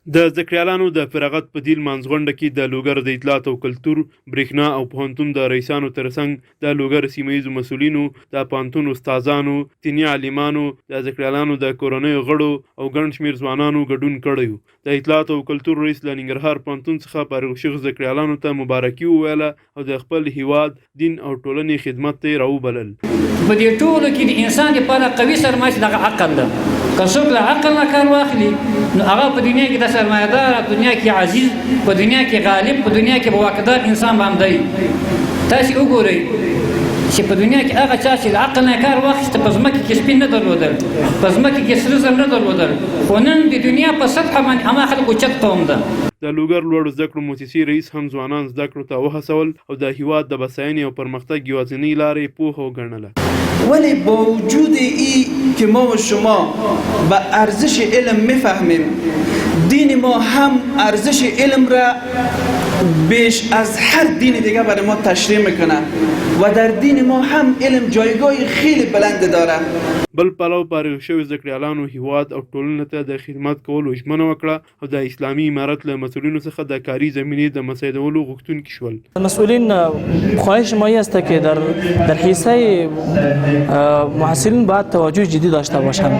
د زده کړیالانو د فراغت په دې لمانځغونډه کې د لوګر د اطلاعات او کلتور، برېښنا او پوهنتون د رئیسانو ترڅنګ د لوګر سیمه ییزو مسؤلینو، د پوهنتون استادانو، دیني عالمانو، د زده کړیالانو د کورنیو غړو او ګڼ شمېر ځوانانو ګډون کړی و. د اطلاعاتو او کلتور رئیس له ننګرهار پوهنتون څخه فارغو شویو زده کړیالانو ته مبارکي وویله او د خپل هیواد، دین او ټولنې خدمت ته یې راوبلل. په دې ټولو کې د انسان لپاره قوي سرمایه چې دغه عقل ده، که څوک له عقل نه کار واخلي نو هغه په دنیا کې د سرمایه دار، دنیا کې عزیز، په دنیا کې غالب، په دنیا کې واکدار انسان به هم دی. تاسې وګورئ چې په دنیا کې هغه چا چې له عقل نه کار واخیست، په ځمکه کې سپین نه درلودل، په ځمکه کې سره زر نه درلودل، خو نن د دنیا په سطحه باندې هماغه خلک اوچت قوم ده. د لوګر لوړو زده کړو موسسې رئیس هم ځوانان زده کړو ته وهڅول او د هیواد د بساینې او پرمختګ یوازینۍ لاره یې پوهه وګڼله. ولی با وجود ای که ما و شما به ارزش علم میفهمیم، دین ما هم ارزش علم را بیش از هر دین دیگه برای ما تشریح میکنه و در دین ما هم علم جایگاه خیلی بلند داره. بل پلو فارغ شویو زده کړیالانو هیواد او ټولنې ته د خدمت کولو ژمنه وکړه او د اسلامي امارت له مسؤلینو څخه د کاري زمینې د مساعدولو غوښتونکي شول. مسئولین خواهش ما است که در حصه محصلین باید توجه جدی داشته باشند.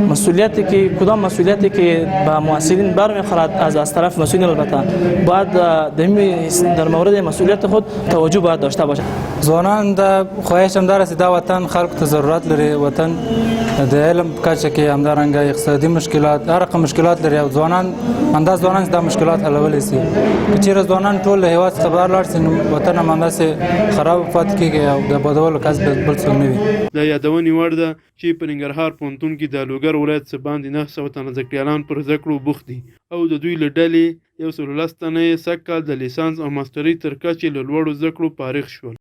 مسئولیتی که کدام مسئولیتی که به محصلین برمیخورد از طرف مسئولین، البته باید در مورد مسئولیت خود توجه باید داشته باشند. ځوانان د خواهش هم دا چې دا وطن خلکو ته ضرورت لري، وطن د علم په کچه کې همدارنګه اقتصادي مشکلات، هر رقم مشکلات لري او ځوانان همدا ځوانان دا مشکلات حلولی شي. که چیرې ځوانان ټول له هېواد څخه بهر لاړ شي نو وطن هم همداسې خراب پاتې کېږي او د آبادولو کس به بل څوک نه وي. د یادونې وړ ده چې په ننګرهار پوهنتون کې د لوګر ولایت څه باندې 900 تنه زده کړیالان پر زده کړو بوخت دي او د دوی له ډلې 110 تنه یې سږ کال د لیسانس او ماسټرۍ تر کچې له لوړو زده کړو فارغ شول.